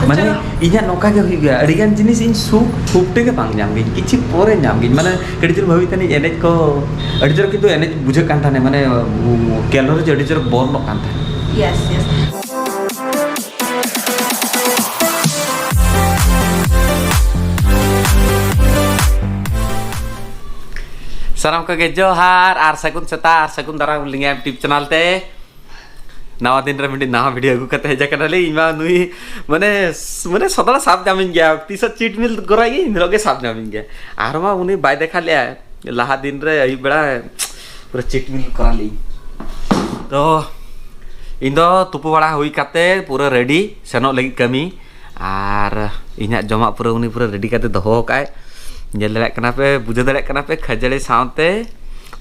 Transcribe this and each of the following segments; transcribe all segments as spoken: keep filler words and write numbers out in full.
ᱢᱟᱱᱮ ᱤᱧᱟᱹᱜ ᱱᱚᱝᱠᱟ ᱜᱮ ᱦᱩᱭᱩᱜ ᱜᱮᱭᱟ, ᱟᱹᱰᱤ ᱜᱟᱱ ᱡᱤᱱᱤᱥ ᱤᱧ ᱥᱩᱠ ᱦᱩᱯ ᱛᱮᱜᱮ ᱵᱟᱝ ᱧᱟᱢ ᱜᱤᱧ, ᱠᱤᱪᱷᱩ ᱯᱚᱨᱮ ᱧᱟᱢ ᱜᱤᱧ᱾ ᱢᱟᱱᱮ ᱠᱟᱹᱴᱤᱡ ᱪᱩᱞᱩᱝ ᱵᱷᱟᱹᱵᱤ ᱛᱟᱹᱱᱤᱡ ᱮᱱᱮᱡ ᱠᱚ ᱟᱹᱰᱤ ᱡᱳᱨ ᱠᱤᱱᱛᱩ ᱮᱱᱮᱡ ᱵᱩᱡᱷᱟᱹᱜ ᱠᱟᱱ ᱛᱟᱦᱮᱱᱟ, ᱢᱟᱱᱮ ᱠᱮᱞᱳᱨᱤ ᱟᱹᱰᱤ ᱡᱳᱨ ᱵᱚᱞᱚᱜ ᱠᱟᱱ ᱛᱟᱦᱮᱱᱟ᱾ Yes, yes. ᱥᱟᱱᱟᱢ ᱠᱚᱜᱮ ᱡᱚᱦᱟᱨ ᱟᱨ ᱥᱟᱹᱜᱩᱱ ᱥᱮᱛᱟᱜ ᱟᱨ ᱥᱟᱹᱜᱩᱱ ᱫᱟᱨᱟᱢ ᱞᱤᱧᱟ YouTube ᱪᱮᱱᱮᱞ ᱛᱮ᱾ ᱱᱟᱣᱟ ᱫᱤᱱ ᱨᱮ ᱢᱤᱫᱴᱤᱡ ᱱᱟᱣᱟ ᱵᱷᱤᱰᱤᱭᱳ ᱟᱹᱜᱩ ᱠᱟᱛᱮ ᱦᱮᱡ ᱟᱠᱟᱱᱟᱞᱤᱧ᱾ ᱤᱧ ᱢᱟ ᱱᱩᱭ ᱢᱟᱱᱮ ᱢᱟᱱᱮ ᱥᱚᱫᱟ ᱥᱟᱵ ᱧᱟᱢᱤᱧ ᱜᱮᱭᱟ, ᱛᱤᱥᱚᱜ ᱪᱤᱴ ᱢᱤᱞ ᱠᱚᱨᱟᱣ ᱜᱮ ᱤᱧ ᱦᱤᱞᱳᱜ ᱜᱮ ᱥᱟᱵ ᱧᱟᱢᱤᱧ ᱜᱮᱭᱟ᱾ ᱟᱨᱦᱚᱸ ᱢᱟ ᱩᱱᱤ ᱵᱟᱭ ᱫᱮᱠᱷᱟ ᱞᱮᱜᱼᱟ, ᱞᱟᱦᱟ ᱫᱤᱱ ᱨᱮ ᱟᱹᱭᱩᱵ ᱵᱮᱲᱟ ᱯᱩᱨᱟᱹ ᱪᱤᱴ ᱢᱤᱞ ᱠᱚᱨᱟᱣ ᱞᱮᱜᱼᱤᱧ᱾ ᱛᱚ ᱤᱧ ᱫᱚ ᱛᱩᱯᱩ ᱵᱟᱲᱟ ᱦᱩᱭ ᱠᱟᱛᱮ ᱯᱩᱨᱟᱹ ᱨᱮᱰᱤ ᱥᱮᱱᱚᱜ ᱞᱟᱹᱜᱤᱫ ᱠᱟᱹᱢᱤ, ᱟᱨ ᱤᱧᱟᱹᱜ ᱡᱚᱢᱟᱜ ᱯᱩᱨᱟᱹ ᱩᱱᱤ ᱯᱩᱨᱟᱹ ᱨᱮᱰᱤ ᱠᱟᱛᱮ ᱫᱚᱦᱚ ᱟᱠᱟᱫ᱾ ᱧᱮᱞ ᱫᱟᱲᱮᱭᱟᱜ ᱠᱟᱱᱟ ᱯᱮ, ᱵᱩᱡᱷᱟᱹᱣ ᱫᱟᱲᱮᱭᱟᱜ ᱠᱟᱱᱟ ᱯᱮ, ᱠᱷᱟᱹᱡᱟᱹᱲᱤ ᱥᱟᱶᱛᱮ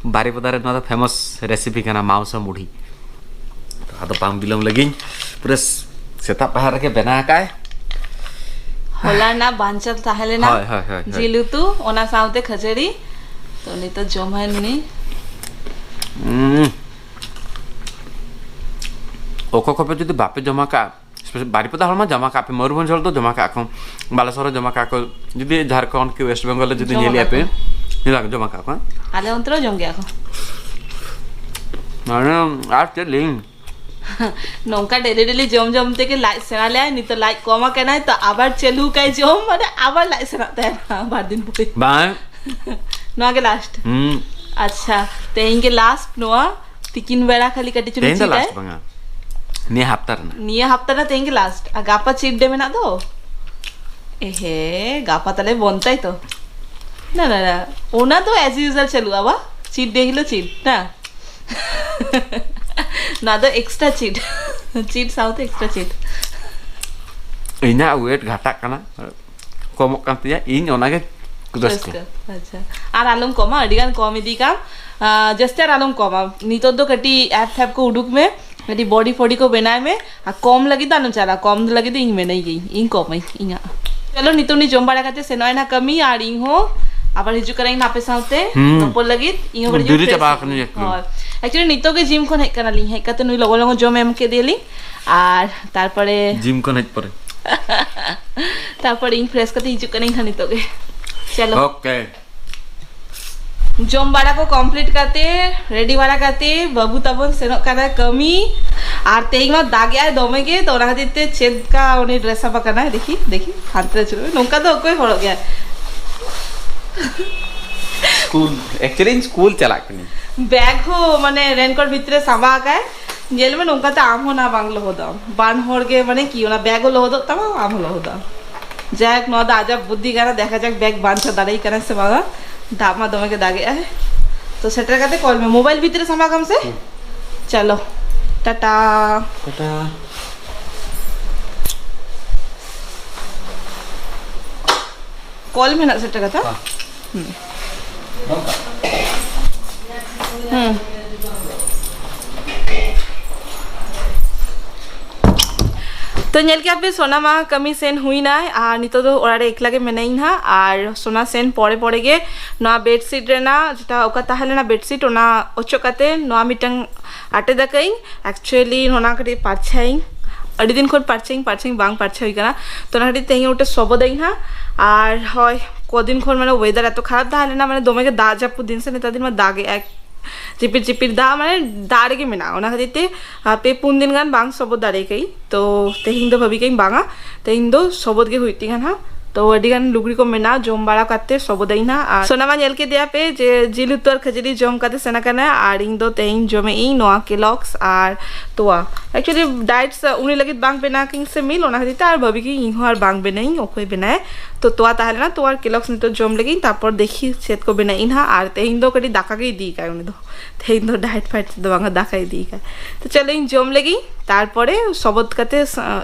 ᱵᱟᱨᱤᱯᱚᱫᱟ ᱨᱮ ᱱᱚᱣᱟ ᱫᱚ ᱯᱷᱮᱢᱟᱥ ᱨᱮᱥᱤᱯᱤ ᱠᱟᱱᱟ, ᱢᱟᱣᱥᱟ ᱢᱩᱲᱤ᱾ ᱛᱚ ᱟᱫᱚ ᱵᱟᱝ ᱵᱤᱞᱚᱢ ᱞᱟᱹᱜᱤᱧ, ᱯᱩᱨᱟᱹ ᱥᱮᱛᱟᱜ ᱯᱟᱦᱟᱨ ᱨᱮᱜᱮ ᱵᱮᱱᱟᱣ ᱟᱠᱟᱫ᱾ ᱦᱚᱞᱟ ᱨᱮᱱᱟᱜ ᱵᱟᱧᱪᱟᱣ ᱛᱟᱦᱮᱸ ᱞᱮᱱᱟ ᱦᱳᱭ, ᱦᱳᱭ, ᱦᱳᱭ, ᱦᱳᱭ᱾ ᱡᱤᱞ ᱩᱛᱩ, ᱚᱱᱟ ᱥᱟᱶᱛᱮ ᱠᱷᱟᱹᱡᱟᱹᱲᱤ᱾ ᱛᱚ ᱱᱤᱛᱚᱜ ᱡᱚᱢᱟᱭ ᱱᱩᱱᱤ᱾ ᱩᱸ᱾ ᱚᱠᱚᱭ ᱠᱚᱯᱮ ᱡᱩᱫᱤ ᱵᱟᱯᱮ ᱡᱚᱢ ᱟᱠᱟᱫ, ᱵᱟᱨᱤᱯᱚᱫᱟ ᱦᱚᱲ ᱢᱟ ᱡᱚᱢ ᱟᱠᱟᱫ ᱯᱮ, ᱢᱚᱭᱩᱨᱵᱷᱚᱸᱡᱽ ᱦᱚᱲ ᱫᱚ ᱡᱚᱢ ᱟᱠᱟᱫ ᱠᱚ, ᱵᱟᱞᱮᱥᱚᱨ ᱦᱚᱸ ᱡᱚᱢ ᱟᱠᱟᱫ ᱠᱚ, ᱡᱩᱫᱤ ᱡᱷᱟᱲᱠᱷᱚᱸᱰ ᱠᱤ ᱣᱮᱥᱴ ᱵᱮᱝᱜᱚᱞ ᱨᱮ ᱡᱩᱫᱤ ᱡᱚᱢ ᱧᱮᱞᱮᱫᱼᱟ ᱟᱠᱟᱫ ᱯᱮ, ᱧᱮᱞ ᱟᱠᱟᱫ, ᱡᱚᱢ ᱟᱠᱟᱫ ᱠᱚ᱾ ᱟᱞᱮ ᱚᱱᱛᱮ ᱨᱮᱦᱚᱸ ᱡᱚᱢ ᱜᱮᱭᱟ ᱠᱚ᱾ ᱢᱟᱱᱮ ᱟᱨ ᱪᱮᱫ ᱞᱤᱧ ᱱᱚᱝᱠᱟ ᱰᱮᱞᱤ ᱰᱮᱞᱤ ᱡᱚᱢ ᱡᱚᱢ ᱛᱮᱜᱮ ᱞᱟᱡ ᱥᱮᱬᱟ ᱞᱮᱭᱟᱭ, ᱱᱤᱛᱚᱜ ᱞᱟᱡ ᱠᱚᱢ ᱟᱠᱟᱱᱟᱭ, ᱛᱚ ᱟᱵᱟᱨ ᱪᱟᱹᱞᱩ ᱠᱟᱭ ᱡᱚᱢ, ᱢᱟᱱᱮ ᱟᱵᱟᱨ ᱞᱟᱡ ᱥᱮᱬᱟᱜ ᱛᱟᱭᱟ ᱵᱟᱨ ᱫᱤᱱ ᱯᱚᱨᱮ᱾ ᱵᱟᱝ᱾ ᱱᱚᱣᱟ ᱜᱮ ᱞᱟᱥᱴ᱾ ᱦᱩᱸ᱾ ᱟᱪᱪᱷᱟ, ᱛᱮᱦᱮᱧ ᱜᱮ ᱞᱟᱥᱴ ᱱᱚᱣᱟ᱾ ᱛᱤᱠᱤᱱ ᱵᱮᱲᱟ ᱠᱷᱟᱹᱞᱤ ᱠᱟᱹᱴᱤᱡ ᱪᱩᱞᱩᱝ ᱛᱮᱦᱮᱧ ᱫᱚ ᱪᱤᱴ ᱟᱭ᱾ ᱞᱟᱥᱴ ᱵᱟᱝᱟ, ᱱᱤᱭᱟᱹ ᱦᱟᱯᱛᱟ ᱨᱮᱱᱟᱜ᱾ ᱱᱤᱭᱟᱹ ᱦᱟᱯᱛᱟ ᱨᱮ ᱛᱮᱦᱮᱧ ᱜᱮ ᱞᱟᱥᱴ, ᱟᱨ ᱜᱟᱯᱟ ᱪᱤᱴ ᱰᱮ ᱢᱮᱱᱟᱜ ᱫᱚ᱾ ᱮᱦᱮ, ᱜᱟᱯᱟ ᱛᱟᱦᱞᱮ ᱵᱚᱱ ᱛᱟᱭ ᱛᱚ? ᱱᱟ ᱱᱟ ᱱᱟ, ᱚᱱᱟ ᱫᱚ ᱮᱡ ᱤᱭᱩᱡᱩᱣᱟᱞ ᱪᱟᱹᱞᱩᱜᱼᱟ ᱵᱟ, ᱪᱤᱴ ᱰᱮ ᱦᱤᱞᱳᱜ ᱪᱤᱴ ᱱᱟ᱾ ᱱᱚᱣᱟ ᱫᱚ ᱮᱠᱥᱴᱨᱟ ᱪᱤᱴ, ᱪᱤᱴ ᱥᱟᱶᱛᱮ ᱮᱠᱥᱴᱨᱟ ᱪᱤᱴ᱾ ᱤᱧᱟᱹᱜ ᱣᱮᱴ ᱜᱷᱟᱴᱟᱜ ᱠᱟᱱᱟ, ᱠᱚᱢᱚᱜ ᱠᱟᱱ ᱛᱤᱧᱟᱹ, ᱤᱧ ᱚᱱᱟᱜᱮ ᱨᱟᱹᱥᱠᱟᱹ᱾ ᱟᱪᱪᱷᱟ, ᱟᱨ ᱟᱞᱚᱢ ᱠᱚᱢᱟ, ᱟᱹᱰᱤ ᱜᱟᱱ ᱠᱚᱢ ᱤᱫᱤ ᱠᱟᱢ᱾ ᱟᱸ, ᱡᱟᱹᱥᱛᱤ ᱟᱨ ᱟᱞᱚᱢ ᱠᱚᱢᱟ᱾ ᱱᱤᱛᱚᱜ ᱫᱚ ᱠᱟᱹᱴᱤᱡ ᱮᱯ ᱯᱷᱮᱯ ᱠᱚ ᱩᱰᱩᱠ ᱢᱮ, ᱠᱟᱹᱴᱤᱡ ᱵᱚᱰᱤ ᱯᱷᱚᱰᱤ ᱠᱚ ᱵᱮᱱᱟᱣ ᱢᱮ, ᱟᱨ ᱠᱚᱢ ᱞᱟᱹᱜᱤᱫ ᱫᱚ ᱟᱞᱚᱢ ᱪᱟᱞᱟᱜᱼᱟ᱾ ᱠᱚᱢ ᱞᱟᱹᱜᱤᱫ ᱫᱚ ᱤᱧ ᱢᱮᱱᱟᱹᱧ ᱜᱤᱧ, ᱤᱧ ᱠᱚᱢᱟᱹᱧ ᱤᱧᱟᱹᱜ᱾ ᱪᱚᱞᱚ, ᱱᱤᱛᱚᱜ ᱩᱱᱤ ᱡᱚᱢ ᱵᱟᱲᱟ ᱠᱟᱛᱮ ᱥᱮᱱᱚᱜ ᱟᱭ ᱱᱟᱜ ᱠᱟᱹᱢᱤ, ᱟᱨ ᱤᱧ ᱦᱚᱸ ᱟᱵᱟᱨ ᱦᱤᱡᱩᱜ ᱠᱟᱹᱱᱟᱹᱧ ᱟᱯᱮ ᱥᱟᱶᱛᱮ ᱦᱩᱸ᱾ ᱨᱚᱯᱚᱲ ᱞᱟᱹᱜᱤᱫ᱾ ᱤᱧ ᱦᱚᱸ ᱠᱟᱹᱴᱤᱡ ᱫᱮᱨᱤ fresh ᱪᱟᱵᱟ ᱦᱩᱭᱩᱜ ᱟᱠᱟᱱᱟᱹᱧ ᱮᱠᱴᱩ᱾ ᱦᱳᱭ, ᱮᱠᱪᱩᱭᱮᱞᱤ ᱱᱤᱛᱚᱜ ᱜᱮ ᱡᱤᱢ ᱠᱷᱚᱱ ᱦᱮᱡ ᱠᱟᱱᱟᱞᱤᱧ, ᱦᱮᱡ ᱠᱟᱛᱮ ᱱᱩᱭ ᱞᱚᱜᱚᱱ ᱞᱚᱜᱚᱱ ᱡᱚᱢ ᱮᱢ ᱠᱮᱫᱮᱭᱟᱞᱤᱧ, ᱟᱨ ᱛᱟᱨᱯᱚᱨᱮ ᱡᱤᱢ ᱠᱷᱚᱱ ᱦᱮᱡ ᱯᱚᱨᱮ᱾ ᱛᱟᱨᱯᱚᱨ ᱤᱧ ᱯᱷᱨᱮᱥ ᱠᱟᱛᱮ ᱦᱤᱡᱩᱜ ᱠᱟᱹᱱᱟᱹᱧ ᱦᱟᱸᱜ ᱱᱤᱛᱚᱜ ᱜᱮ᱾ ᱪᱚᱞᱚ᱾ ᱳᱠᱮ᱾ ᱡᱚᱢ ᱵᱟᱲᱟ ᱠᱚ ᱠᱚᱢᱯᱞᱤᱴ ᱠᱟᱛᱮ, ᱨᱮᱰᱤ ᱵᱟᱲᱟ ᱠᱟᱛᱮ ᱵᱟᱹᱵᱩ ᱛᱟᱵᱚᱱ ᱥᱮᱱᱚᱜ ᱠᱟᱱᱟ ᱠᱟᱹᱢᱤ᱾ ᱟᱨ ᱛᱮᱦᱮᱧ ᱢᱟ ᱫᱟᱜ ᱮᱜᱼᱟᱭ ᱫᱚᱢᱮ ᱜᱮ, ᱛᱚ ᱚᱱᱟ ᱠᱷᱟᱹᱛᱤᱨ ᱛᱮ ᱪᱮᱫ ᱠᱟ ᱩᱱᱤ ᱰᱨᱮᱥ ᱟᱯ ᱟᱠᱟᱱᱟᱭ, ᱫᱮᱠᱷᱤ ᱫᱮᱠᱷᱤ ᱦᱟᱱᱛᱮ ᱟᱹᱪᱩᱨᱚᱜ ᱢᱮ, ᱱᱚᱝᱠᱟ ᱫᱚ ᱚᱠᱚᱭ ᱦᱚᱨᱚᱜ ᱜᱮᱭᱟ? ᱥᱠᱩᱞ, ᱮᱠᱪᱩᱭᱮᱞᱤ ᱤᱧ ᱥᱠᱩᱞ ᱪᱟᱞᱟᱜ ᱠᱟᱹᱱᱟᱹᱧ᱾ ᱵᱮᱜᱽ ᱦᱚᱸ ᱢᱟᱱᱮ ᱨᱮᱱᱠᱳᱴ ᱵᱷᱤᱛᱨᱤ ᱨᱮ ᱥᱟᱢᱵᱟᱣ ᱟᱠᱟᱭ᱾ ᱧᱮᱞ ᱢᱮ, ᱱᱚᱝᱠᱟ ᱛᱮ ᱟᱢ ᱦᱚᱸ ᱱᱟ ᱵᱟᱝ ᱞᱚᱦᱚᱫᱚᱜ ᱟᱢ, ᱵᱟᱱ ᱦᱚᱲ ᱜᱮ ᱢᱟᱱᱮ ᱠᱤ ᱚᱱᱟ ᱵᱮᱜᱽ ᱦᱚᱸ ᱞᱚᱦᱚᱫᱚᱜ ᱛᱟᱢᱟ, ᱟᱢ ᱦᱚᱸ ᱞᱚᱦᱚᱫᱚᱜ ᱟᱢ᱾ ᱡᱟᱭᱦᱳᱠ, ᱱᱚᱣᱟ ᱫᱚ ᱟᱡᱟᱜ ᱵᱩᱫᱽᱫᱷᱤ ᱠᱟᱱᱟ, ᱫᱮᱠᱷᱟ ᱡᱟᱠ ᱵᱮᱜᱽ ᱵᱟᱧᱪᱟᱣ ᱫᱟᱲᱮᱭᱟᱜ ᱠᱟᱱᱟ ᱥᱮ ᱵᱟᱝᱟ᱾ ᱫᱟᱜ ᱢᱟ ᱫᱚᱢᱮ ᱜᱮ ᱫᱟᱜᱮᱜᱼᱟᱭ᱾ ᱛᱚ ᱥᱮᱴᱮᱨ ᱠᱟᱛᱮ ᱠᱚᱞ ᱢᱮ, ᱢᱳᱵᱟᱭᱤᱞ ᱵᱷᱤᱛᱨᱤ ᱨᱮ ᱥᱟᱢᱵᱟᱣ ᱠᱟᱢ ᱥᱮ᱾ ᱪᱚᱞᱚ, ᱴᱟᱴᱟ᱾ ᱴᱟᱴᱟ᱾ ᱠᱚᱞ ᱢᱮ ᱱᱟᱜ ᱥᱮᱴᱮᱨ ᱠᱟᱛᱮ᱾ ᱦᱮᱸ᱾ ᱦᱩᱸ᱾ ᱦᱩᱸ᱾ ᱛᱚ ᱧᱮᱞ ᱠᱮᱜᱼᱟ ᱯᱮ, ᱥᱳᱱᱟ ᱢᱟ ᱠᱟᱹᱢᱤ ᱥᱮᱱ ᱦᱩᱭᱱᱟᱭ ᱟᱨ ᱱᱤᱛᱚᱜ ᱫᱚ ᱚᱲᱟᱜ ᱨᱮ ᱮᱠᱞᱟ ᱜᱮ ᱢᱮᱱᱟᱧ ᱦᱟᱸᱜ᱾ ᱟᱨ ᱥᱳᱱᱟ ᱥᱮᱱ ᱯᱚᱨᱮ ᱯᱚᱨᱮ ᱜᱮ ᱱᱚᱣᱟ ᱵᱮᱰᱥᱤᱴ ᱨᱮᱱᱟᱜ ᱡᱮᱴᱟ ᱚᱠᱟ ᱛᱟᱦᱮᱸ ᱞᱮᱱᱟ ᱵᱮᱰᱥᱤᱴ, ᱚᱱᱟ ᱚᱪᱚᱜ ᱠᱟᱛᱮ ᱱᱚᱣᱟ ᱢᱤᱫᱴᱟᱝ ᱟᱴᱮᱫ ᱟᱠᱟᱫᱟᱹᱧ᱾ ᱮᱠᱪᱩᱭᱮᱞᱤ ᱚᱱᱟ ᱠᱟᱹᱴᱤᱡ ᱯᱟᱨᱪᱷᱟᱭᱟᱹᱧ, ᱟᱹᱰᱤ ᱫᱤᱱ ᱠᱷᱚᱱ ᱯᱟᱨᱪᱷᱟᱭᱟᱹᱧ ᱯᱟᱨᱪᱷᱟᱭᱟᱹᱧ ᱵᱟᱝ ᱯᱟᱨᱪᱷᱟ ᱦᱩᱭ ᱠᱟᱱᱟ᱾ ᱛᱚ ᱚᱱᱟ ᱠᱷᱟᱹᱛᱤᱨ ᱛᱮᱦᱮᱧ ᱢᱤᱫᱴᱮᱡ ᱥᱚᱵᱚᱫᱟᱹᱧ ᱦᱟᱸᱜ᱾ ᱟᱨ ᱦᱳᱭ, ᱠᱚᱫᱤᱱ ᱠᱷᱚᱱ ᱢᱟᱱᱮ ᱣᱮᱫᱟᱨ ᱮᱛᱚ ᱠᱷᱟᱨᱟᱯ ᱛᱟᱦᱮᱸ ᱞᱮᱱᱟ, ᱢᱟᱱᱮ ᱫᱚᱢᱮ ᱜᱮ ᱫᱟᱜ ᱡᱟᱹᱯᱩᱫ ᱫᱤᱱ ᱥᱮ, ᱱᱮᱛᱟᱨ ᱫᱤᱱ ᱢᱟ ᱫᱟᱜ ᱮᱜᱼᱟᱭ, ᱡᱤᱯᱤᱨ ᱡᱤᱯᱤᱨ ᱫᱟᱜ ᱢᱟᱱᱮ ᱫᱟᱜ ᱨᱮᱜᱮ ᱢᱮᱱᱟᱜᱼᱟ᱾ ᱚᱱᱟ ᱠᱷᱟᱹᱛᱤᱨ ᱛᱮ ᱟᱨ ᱯᱮ ᱯᱩᱱ ᱫᱤᱱ ᱜᱟᱱ ᱵᱟᱝ ᱥᱚᱵᱚᱫ ᱫᱟᱲᱮ ᱠᱟᱹᱧ᱾ ᱛᱚ ᱛᱮᱦᱮᱧ ᱫᱚ ᱵᱷᱟᱹᱵᱤ ᱠᱟᱹᱧ ᱵᱟᱝᱟ, ᱛᱮᱦᱮᱧ ᱫᱚ ᱥᱚᱵᱚᱫ ᱜᱮ ᱦᱩᱭᱩᱜ ᱛᱤᱧᱟ ᱦᱟᱸᱜ᱾ ᱛᱚ ᱟᱹᱰᱤ ᱜᱟᱱ ᱞᱩᱜᱽᱲᱤ ᱠᱚ ᱢᱮᱱᱟᱜᱼᱟ, ᱡᱚᱢ ᱵᱟᱲᱟ ᱠᱟᱛᱮ ᱥᱚᱵᱚᱫᱟᱹᱧ ᱦᱟᱸᱜ᱾ ᱟᱨ ᱥᱳᱱᱟ ᱢᱟ ᱧᱮᱞ ᱠᱮᱫᱮᱭᱟ ᱯᱮ ᱡᱮ ᱡᱤᱞ ᱩᱛᱩ ᱟᱨ ᱠᱷᱟᱹᱡᱟᱹᱲᱤ ᱡᱚᱢ ᱠᱟᱛᱮ ᱥᱮᱱ ᱟᱠᱟᱱᱟ, ᱟᱨ ᱤᱧ ᱫᱚ ᱛᱮᱦᱮᱧ ᱡᱚᱢᱮᱜ ᱤᱧ ᱱᱚᱣᱟ ᱠᱮᱞᱚᱜᱥ ᱟᱨ ᱛᱚᱣᱟ᱾ ᱮᱠᱪᱩᱭᱮᱞᱤ ᱰᱟᱭᱮᱴ ᱩᱱᱤ ᱞᱟᱹᱜᱤᱫ ᱵᱟᱝ ᱵᱮᱱᱟᱣ ᱠᱤᱧ ᱥᱮ ᱢᱤᱞ, ᱚᱱᱟ ᱠᱷᱟᱹᱛᱤᱨ ᱛᱮ ᱟᱨ ᱵᱷᱟᱹᱵᱤ ᱠᱤᱧ ᱤᱧ ᱦᱚᱸ ᱟᱨ ᱵᱟᱝ ᱵᱮᱱᱟᱣᱤᱧ, ᱚᱠᱚᱭ ᱵᱮᱱᱟᱭ? ᱛᱚ ᱛᱚᱣᱟ ᱛᱟᱦᱮᱸ ᱞᱮᱱᱟ, ᱛᱚᱣᱟ ᱟᱨ ᱠᱮᱞᱚᱜᱥ ᱱᱤᱛᱚᱜ ᱡᱚᱢ ᱞᱮᱜᱤᱧ, ᱛᱟᱨᱯᱚᱨ ᱫᱮᱠᱷᱤ ᱪᱮᱫ ᱠᱚ ᱵᱮᱱᱟᱣ ᱤᱧ ᱦᱟᱸᱜ᱾ ᱟᱨ ᱛᱮᱦᱮᱧ ᱫᱚ ᱠᱟᱹᱴᱤᱡ ᱫᱟᱠᱟ ᱜᱮ ᱤᱫᱤ ᱠᱟᱜ ᱩᱱᱤ ᱫᱚ᱾ ᱛᱮᱦᱮᱧ ᱫᱚ ᱰᱟᱭᱮᱴ ᱯᱷᱟᱭᱮᱴ ᱫᱚ ᱵᱟᱝᱟ, ᱫᱟᱠᱟ ᱤᱫᱤ ᱠᱟᱜ᱾ ᱛᱚ ᱪᱚᱞᱚ ᱤᱧ ᱡᱚᱢ ᱞᱮᱜᱤᱧ, ᱛᱟᱨᱯᱚᱨᱮ ᱥᱚᱵᱚᱫ ᱠᱟᱛᱮ ᱥ-,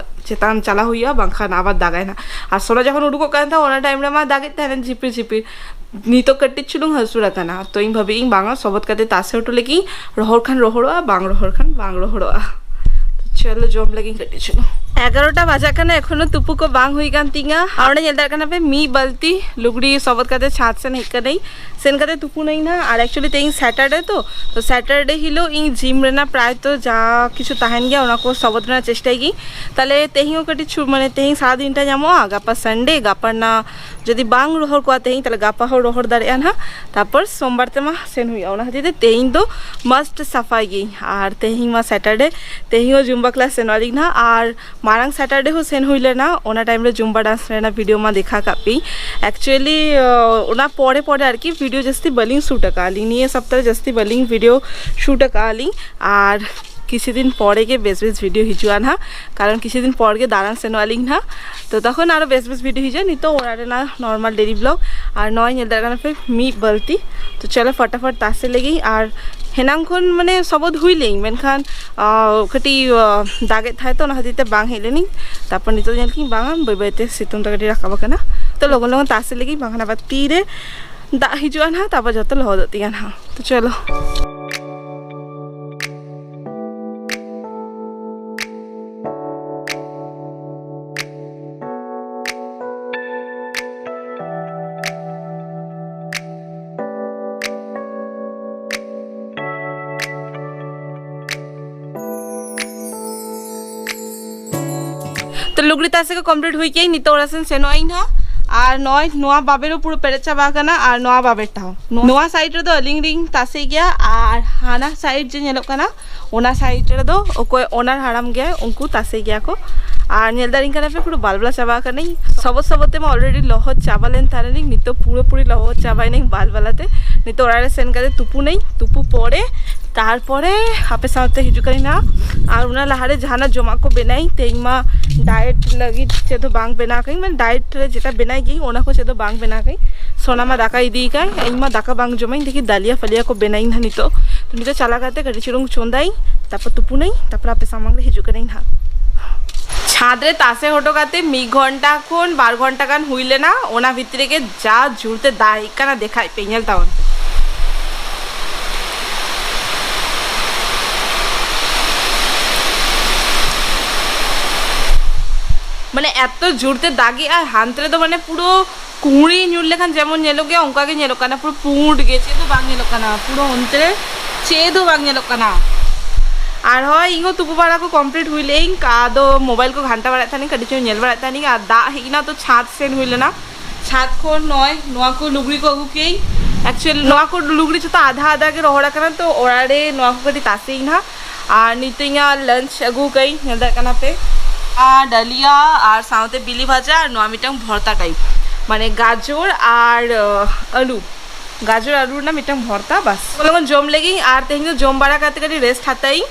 ᱪᱮᱛᱟᱱ ᱪᱟᱞᱟᱣ ᱦᱩᱭᱩᱜᱼᱟ, ᱵᱟᱝᱠᱷᱟᱱ ᱟᱵᱟᱨ ᱫᱟᱜᱟᱭ ᱱᱟᱜ᱾ ᱟᱨ ᱥᱳᱱᱟ ᱡᱚᱠᱷᱚᱱ ᱩᱰᱩᱠᱚᱜ ᱠᱟᱱ ᱛᱟᱦᱮᱸ, ᱚᱱᱟ ᱴᱟᱭᱤᱢ ᱨᱮ ᱢᱟ ᱫᱟᱜᱮᱫ ᱛᱟᱦᱮᱱ ᱡᱷᱤᱯᱤᱨ ᱡᱷᱤᱯᱤᱨ᱾ ᱱᱤᱛᱚᱜ ᱠᱟᱹᱴᱤᱡ ᱪᱩᱞᱩᱝ ᱦᱟᱹᱥᱩᱨ ᱟᱠᱟᱱᱟ, ᱛᱚ ᱤᱧ ᱵᱷᱟᱹᱵᱤ ᱤᱧ ᱵᱟᱝᱟ, ᱥᱚᱵᱚᱫ ᱠᱟᱛᱮ ᱛᱟᱥᱮ ᱦᱚᱴᱚ ᱞᱮᱜᱤᱧ, ᱨᱚᱦᱚᱲ ᱠᱷᱟᱱ ᱨᱚᱦᱚᱲᱚᱜᱼᱟ, ᱵᱟᱝ ᱨᱚᱦᱚᱲ ᱠᱷᱟᱱ ᱵᱟᱝ ᱨᱚᱦᱚᱲᱚᱜᱼᱟ᱾ ᱛᱚ ᱪᱚᱞᱚ ᱡᱚᱢ ᱞᱮᱜᱤᱧ ᱠᱟᱹᱴᱤᱡ ᱪᱩᱞᱩᱝ᱾ ᱮᱜᱟᱨᱚᱴᱟ ᱵᱟᱡᱟᱜ ᱠᱟᱱᱟ, ᱮᱠᱷᱚᱱᱳ ᱛᱩᱯᱩ ᱠᱚ ᱵᱟᱝ ᱦᱩᱭ ᱠᱟᱱ ᱛᱤᱧᱟ᱾ ᱟᱨ ᱚᱸᱰᱮ ᱧᱮᱞ ᱫᱟᱲᱮᱭᱟᱜ ᱠᱟᱱᱟ ᱯᱮ, ᱢᱤᱫ ᱵᱟᱹᱞᱛᱤ ᱞᱩᱜᱽᱲᱤ ᱥᱚᱵᱚᱫ ᱠᱟᱛᱮ ᱪᱷᱟᱸᱫᱽ ᱥᱮᱱ ᱦᱮᱡ ᱠᱟᱹᱱᱟᱹᱧ᱾ ᱥᱮᱱ ᱠᱟᱛᱮ ᱛᱩᱯᱩᱱᱟᱹᱧ ᱱᱟᱦᱟᱜ᱾ ᱟᱨ actually ᱛᱮᱦᱮᱧ Saturday ᱛᱚ, ᱛᱚ Saturday ᱦᱤᱞᱳᱜ ᱤᱧ ᱡᱤᱢ ᱨᱮᱱᱟᱜ ᱯᱨᱟᱭ ᱛᱚ ᱡᱟ ᱠᱤᱪᱷᱩ ᱛᱟᱦᱮᱱ ᱜᱮᱭᱟ, ᱚᱱᱟ ᱠᱚ ᱥᱚᱵᱚᱫ ᱨᱮᱱᱟᱜ ᱪᱮᱥᱴᱟᱭ ᱜᱤᱧ᱾ ᱛᱟᱦᱞᱮ ᱛᱮᱦᱮᱧ ᱦᱚᱸ ᱠᱟᱹᱴᱤᱡ ᱪᱷᱩ-, ᱢᱟᱱᱮ ᱛᱮᱦᱮᱧ ᱥᱟᱨᱟ ᱫᱤᱱᱴᱟ ᱧᱟᱢᱚᱜᱼᱟ, ᱜᱟᱯᱟ Sunday, ᱜᱟᱯᱟ ᱨᱮᱱᱟᱜ ᱡᱩᱫᱤ ᱵᱟᱝ ᱨᱚᱦᱚᱲ ᱠᱚᱜᱼᱟ ᱛᱮᱦᱮᱧ, ᱛᱟᱦᱞᱮ ᱜᱟᱯᱟ ᱦᱚᱸ ᱨᱚᱦᱚᱲ ᱫᱟᱲᱮᱭᱟᱜᱼᱟ ᱱᱟᱦᱟᱜ᱾ ᱛᱟᱨᱯᱚᱨ ᱥᱳᱢᱵᱟᱨ ᱛᱮᱢᱟ ᱥᱮᱱ ᱦᱩᱭᱩᱜᱼᱟ, ᱚᱱᱟ ᱠᱷᱟᱹᱛᱤᱨ ᱛᱮ ᱛᱮᱦᱮᱧ ᱫᱚ must ᱥᱟᱯᱷᱟᱭ ᱜᱤᱭᱟᱹᱧ᱾ ᱟᱨ ᱛᱮᱦᱮᱧ ᱢᱟ Saturday, ᱛᱮᱦᱮᱧ ᱦᱚᱸ ᱡᱩᱢᱵᱟ ᱠᱞᱟᱥ ᱥᱮᱱᱚᱜ ᱟᱹᱞᱤᱧ ᱱᱟᱦᱟᱜ᱾ ᱟᱨ ᱢᱟᱲᱟᱝ Saturday ᱦᱚᱸ ᱥᱮᱱ ᱦᱩᱭ ᱞᱮᱱᱟ, ᱚᱱᱟ time ᱨᱮ ᱡᱩᱢᱵᱟ dance ᱨᱮᱱᱟᱜ video ᱢᱟ ᱫᱮᱠᱷᱟ ᱠᱟᱜ ᱯᱮ᱾ Actually, ᱚᱱᱟ ᱯᱚᱨᱮ ᱯᱚᱨᱮ ᱟᱨᱠᱤ video ᱡᱟᱹᱥᱛᱤ ᱵᱟᱹᱞᱤᱧ shoot ᱟᱠᱟᱫᱼᱟ ᱞᱤᱧ, ᱱᱤᱭᱟᱹ ᱥᱚᱯᱛᱟᱦᱚ ᱨᱮ ᱡᱟᱹᱥᱛᱤ ᱵᱟᱹᱞᱤᱧ video shoot ᱟᱠᱟᱫᱼᱟ ᱞᱤᱧ᱾ ᱟᱨ ᱠᱤᱪᱷᱩ ᱫᱤᱱ ᱯᱚᱨᱮ ᱜᱮ ᱵᱮᱥ ᱵᱮᱥ video ᱦᱤᱡᱩᱜᱼᱟ ᱱᱟᱦᱟᱜ, ᱠᱟᱨᱚᱱ ᱠᱤᱪᱷᱩ ᱫᱤᱱ ᱯᱚᱨ ᱜᱮ ᱫᱟᱬᱟᱱ ᱥᱮᱱᱚᱜ ᱟᱹᱞᱤᱧ ᱱᱟᱦᱟᱜ᱾ ᱛᱚ ᱛᱚᱠᱷᱚᱱ ᱟᱨᱚ ᱵᱮᱥ ᱵᱮᱥ video ᱦᱤᱡᱩᱜᱼᱟ᱾ ᱱᱤᱛᱚᱜ ᱚᱲᱟᱜ ᱨᱮᱱᱟᱜ normal daily vlog᱾ ᱟᱨ ᱱᱚᱜᱼᱚᱭ ᱧᱮᱞ ᱫᱟᱲᱮᱭᱟᱜ ᱠᱟᱱᱟ ᱯᱮ ᱢᱤᱫ ᱵᱟᱹᱞᱛᱤ᱾ ᱛᱚ ᱪᱚᱞᱚ ᱯᱷᱚᱴᱟᱯᱷᱚᱴ ᱛᱟᱥᱮ ᱞᱮᱜᱮ᱾ ᱟᱨ ᱦᱮᱱᱟᱝ ᱠᱷᱚᱱ ᱢᱟᱱᱮ ᱥᱚᱵᱚᱫ ᱦᱩᱭ ᱞᱮᱱ, ᱢᱮᱱᱠᱷᱟᱱ, ᱟᱸ, ᱠᱟᱹᱴᱤᱡ, ᱟᱸ, ᱫᱟᱜᱮᱫ ᱛᱟᱦᱮᱸ ᱛᱚ, ᱚᱱᱟ ᱠᱷᱟᱹᱛᱤᱨ ᱛᱮ ᱵᱟᱝ ᱦᱮᱡ ᱞᱮᱱᱤᱧ᱾ ᱛᱟᱨᱯᱚᱨ ᱱᱤᱛᱚᱜ ᱧᱮᱞ ᱠᱤᱧ ᱵᱟᱝᱟ, ᱵᱟᱹᱭ ᱵᱟᱹᱭ ᱛᱮ ᱥᱤᱛᱩᱝ ᱫᱚ ᱠᱟᱹᱴᱤᱡ ᱨᱟᱠᱟᱵ ᱟᱠᱟᱱᱟ᱾ ᱛᱚ ᱞᱚᱜᱚᱱ ᱞᱚᱜᱚᱱ ᱛᱟᱥᱮ ᱞᱮᱜᱮ, ᱵᱟᱝᱠᱷᱟᱱ ᱟᱵᱟᱨ ᱛᱤᱨᱮ ᱫᱟᱜ ᱦᱤᱡᱩᱜᱼᱟ ᱱᱟᱦᱟᱜ, ᱛᱟᱨᱯᱚᱨ ᱡᱚᱛᱚ ᱞᱚᱦᱚᱫᱚᱜ ᱛᱤᱧᱟ ᱱᱟᱦᱟᱜ᱾ ᱛᱚ ᱪᱚᱞᱚ᱾ ᱛᱚ ᱞᱩᱜᱽᱲᱤ ᱛᱟᱥᱮ ᱠᱚ complete ᱦᱩᱭ ᱠᱮᱜᱼᱟᱹᱧ, ᱱᱤᱛᱚᱜ ᱚᱲᱟᱜ ᱥᱮᱱ ᱥᱮᱱᱚᱜ ᱟᱹᱧ ᱱᱟᱦᱟᱜ᱾ ᱟᱨ ᱱᱚᱜᱼᱚᱭ ᱱᱚᱣᱟ ᱵᱟᱵᱮᱨ ᱦᱚᱸ ᱯᱩᱨᱟᱹ ᱯᱮᱨᱮᱡ ᱪᱟᱵᱟ ᱟᱠᱟᱱᱟ, ᱟᱨ ᱱᱚᱣᱟ ᱵᱟᱵᱮᱨ ᱴᱟᱜ ᱦᱚᱸ᱾ ᱱᱚᱣᱟ side ᱨᱮᱫᱚ ᱟᱹᱞᱤᱧ ᱞᱤᱧ ᱛᱟᱥᱮ ᱜᱮᱭᱟ, ᱟᱨ ᱦᱟᱱᱟ side ᱡᱮ ᱧᱮᱞᱚᱜ ᱠᱟᱱᱟ, ᱚᱱᱟ side ᱨᱮᱫᱚ ᱚᱠᱚᱭ owner ᱦᱟᱲᱟᱢ ᱜᱮᱭᱟᱭ, ᱩᱱᱠᱩ ᱛᱟᱥᱮ ᱜᱮᱭᱟ ᱠᱚ᱾ ᱟᱨ ᱧᱮᱞ ᱫᱟᱲᱮᱧ ᱠᱟᱱᱟ ᱯᱮ, ᱯᱩᱨᱟᱹ ᱵᱟᱞᱵᱟᱞᱟ ᱪᱟᱵᱟ ᱟᱠᱟᱱᱟᱹᱧ᱾ ᱥᱚᱵᱚᱫ ᱥᱚᱵᱚᱫ ᱛᱮᱢᱟ already ᱞᱚᱦᱚᱫ ᱪᱟᱵᱟ ᱞᱮᱱ ᱛᱟᱦᱮᱱᱟᱹᱧ, ᱱᱤᱛᱚᱜ ᱯᱩᱨᱟᱹᱯᱩᱨᱤ ᱞᱚᱦᱚᱫ ᱪᱟᱵᱟᱭᱮᱱᱟᱹᱧ ᱵᱟᱞᱵᱟᱞᱟ ᱛᱮ᱾ ᱱᱤᱛᱚᱜ ᱚᱲᱟᱜ ᱨᱮ ᱥᱮᱱ ᱠᱟᱛᱮ ᱛᱩᱯᱩᱱᱟᱹᱧ, ᱛᱩᱯᱩ ᱯᱚᱨᱮ ᱛᱟᱨᱯᱚᱨᱮ ᱟᱯᱮ ᱥᱟᱶᱛᱮ ᱦᱤᱡᱩᱜ ᱠᱟᱹᱱᱟᱹᱧ ᱱᱟᱦᱟᱜ᱾ ᱟᱨ ᱚᱱᱟ ᱞᱟᱦᱟᱨᱮ ᱡᱟᱦᱟᱱᱟᱜ ᱡᱚᱢᱟᱜ ᱠᱚ ᱵᱮᱱᱟᱣᱤᱧ᱾ ᱛᱮᱦᱮᱧ ᱢᱟ diet ᱞᱟᱹᱜᱤᱫ ᱪᱮᱫ ᱦᱚᱸ ᱵᱟᱝ ᱵᱮᱱᱟᱣ ᱠᱟᱹᱧ, ᱢᱟᱱᱮ diet ᱨᱮ ᱡᱮᱴᱟ ᱵᱮᱱᱟᱣ ᱜᱤᱭᱟᱹᱧ, ᱚᱱᱟ ᱠᱚ ᱪᱮᱫ ᱦᱚᱸ ᱵᱟᱝ ᱵᱮᱱᱟᱣ ᱠᱟᱹᱧ᱾ ᱥᱳᱱᱟ ᱢᱟ ᱫᱟᱠᱟ ᱤᱫᱤᱭ ᱠᱟᱭ, ᱤᱧ ᱢᱟ ᱫᱟᱠᱟ ᱵᱟᱝ ᱡᱚᱢᱟᱹᱧ, ᱫᱮᱠᱷᱤ ᱫᱟᱞᱤᱭᱟ ᱯᱷᱟᱞᱤᱭᱟ ᱠᱚ ᱵᱮᱱᱟᱣᱤᱧ ᱱᱟᱦᱟᱜ ᱱᱤᱛᱚᱜ᱾ ᱛᱚ ᱱᱤᱛᱚᱜ ᱪᱟᱞᱟᱣ ᱠᱟᱛᱮ ᱠᱟᱹᱴᱤᱡ ᱪᱩᱞᱩᱝ ᱪᱚᱸᱫᱟᱭᱤᱧ, ᱛᱟᱨᱯᱚᱨ ᱛᱩᱯᱩᱱᱟᱹᱧ, ᱛᱟᱨᱯᱚᱨ ᱟᱯᱮ ᱥᱟᱢᱟᱝ ᱨᱮ ᱦᱤᱡᱩᱜ ᱠᱟᱹᱱᱟᱹᱧ ᱱᱟᱦᱟᱜ᱾ ᱪᱷᱟᱫᱽ ᱨᱮ ᱛᱟᱥᱮ ᱦᱚᱴᱚ ᱠᱟᱛᱮ ᱢᱤᱫ ᱜᱷᱚᱱᱴᱟ ᱠᱷᱚᱱ ᱵᱟᱨ ᱜᱷᱚᱱᱴᱟ ᱜᱟᱱ ᱦᱩᱭ ᱞᱮᱱᱟ, ᱚᱱᱟ ᱵᱷᱤᱛᱨᱤ ᱨᱮᱜᱮ ᱡᱟ ᱡᱳᱨ ᱛᱮ ᱫᱟᱜ ᱦᱮᱡ ᱠᱟᱱᱟ, ᱫᱮᱠᱷᱟᱭ ᱯᱮ, ᱧᱮᱞ ᱛᱟᱵᱚᱱ ᱯᱮ᱾ ᱢᱟᱱᱮ ᱮᱛᱚ ᱡᱳᱨ ᱛᱮ ᱫᱟᱜᱮᱜᱼᱟᱭ, ᱦᱟᱱᱛᱮ ᱨᱮᱫᱚ ᱢᱟᱱᱮ ᱯᱩᱨᱟᱹ ᱠᱩᱸᱲᱤ ᱧᱩᱨ ᱞᱮᱠᱷᱟᱱ ᱡᱮᱢᱚᱱ ᱧᱮᱞᱚᱜ ᱜᱮᱭᱟ, ᱚᱱᱠᱟ ᱜᱮ ᱧᱮᱞᱚᱜ ᱠᱟᱱᱟ, ᱯᱩᱨᱟᱹ ᱯᱩᱸᱰ ᱜᱮ, ᱪᱮᱫ ᱦᱚᱸ ᱵᱟᱝ ᱧᱮᱞᱚᱜ ᱠᱟᱱᱟ, ᱯᱩᱨᱟᱹ ᱚᱱᱛᱮ ᱨᱮ ᱪᱮᱫ ᱦᱚᱸ ᱵᱟᱝ ᱧᱮᱞᱚᱜ ᱠᱟᱱᱟ᱾ ᱟᱨ ᱦᱳᱭ, ᱤᱧ ᱦᱚᱸ ᱛᱩᱯᱩ ᱵᱟᱲᱟ ᱠᱚ ᱠᱚᱢᱯᱞᱤᱴ ᱦᱩᱭ ᱞᱮᱭᱟᱹᱧ, ᱟᱫᱚ ᱢᱳᱵᱟᱭᱤᱞ ᱠᱚ ᱜᱷᱟᱱᱴᱟ ᱵᱟᱲᱟᱭᱮᱫ ᱛᱟᱦᱮᱱᱤᱧ, ᱠᱟᱹᱴᱤᱡ ᱪᱩᱧ ᱧᱮᱞ ᱵᱟᱲᱟᱭᱮᱫ ᱛᱟᱦᱮᱱᱤᱧ, ᱟᱨ ᱫᱟᱜ ᱦᱮᱡ ᱮᱱᱟ, ᱛᱚ ᱪᱷᱟᱸᱫᱽ ᱥᱮᱱ ᱦᱩᱭ ᱞᱮᱱᱟ᱾ ᱪᱷᱟᱸᱫᱽ ᱠᱷᱚᱱ ᱱᱚᱜᱼᱚᱭ ᱱᱚᱣᱟ ᱠᱚ ᱞᱩᱜᱽᱲᱤ ᱠᱚ ᱟᱹᱜᱩ ᱠᱮᱜᱼᱟᱹᱧ᱾ ᱮᱠᱪᱩᱭᱮᱞᱤ ᱱᱚᱣᱟ ᱠᱚ ᱞᱩᱜᱽᱲᱤ ᱡᱚᱛᱚ ᱟᱫᱷᱟ ᱟᱫᱷᱟ ᱜᱮ ᱨᱚᱦᱚᱲ ᱟᱠᱟᱱᱟ, ᱛᱚ ᱚᱲᱟᱜ ᱨᱮ ᱱᱚᱣᱟ ᱠᱚ ᱠᱟᱹᱴᱤᱡ ᱛᱟᱥᱮᱭᱮᱧ ᱦᱟᱸᱜ᱾ ᱟᱨ ᱱᱤᱛᱚᱜ ᱤᱧᱟᱹᱜ ᱞᱟᱧᱪ ᱟᱹᱜᱩ ᱠᱟᱜ ᱟᱹᱧ, ᱧᱮᱞ ᱫᱟᱲᱮᱭᱟᱜ ᱠᱟᱱᱟ ᱯᱮ, ᱟᱨ ᱰᱟᱞᱤᱭᱟ ᱟᱨ ᱥᱟᱶᱛᱮ ᱵᱤᱞᱤ ᱵᱷᱟᱡᱟ ᱟᱨ ᱱᱚᱣᱟ ᱢᱤᱫᱴᱟᱝ ᱵᱷᱚᱨᱛᱟ ᱴᱟᱭᱤᱯ, ᱢᱟᱱᱮ ᱜᱟᱡᱚᱨ ᱟᱨ ᱟᱹᱞᱩ, ᱜᱟᱡᱚᱨ ᱟᱹᱞᱩ ᱨᱮᱱᱟᱜ ᱢᱤᱫᱴᱟᱝ ᱵᱷᱚᱨᱛᱟ᱾ ᱵᱟᱥ, ᱞᱚᱜᱚᱱ ᱡᱚᱢ ᱞᱮᱜᱤᱧ᱾ ᱟᱨ ᱛᱮᱦᱮᱧ ᱫᱚ ᱡᱚᱢ ᱵᱟᱲᱟ ᱠᱟᱛᱮ ᱠᱟᱹᱴᱤᱡ ᱨᱮᱥᱴ ᱦᱟᱛᱟᱣ ᱤᱧ᱾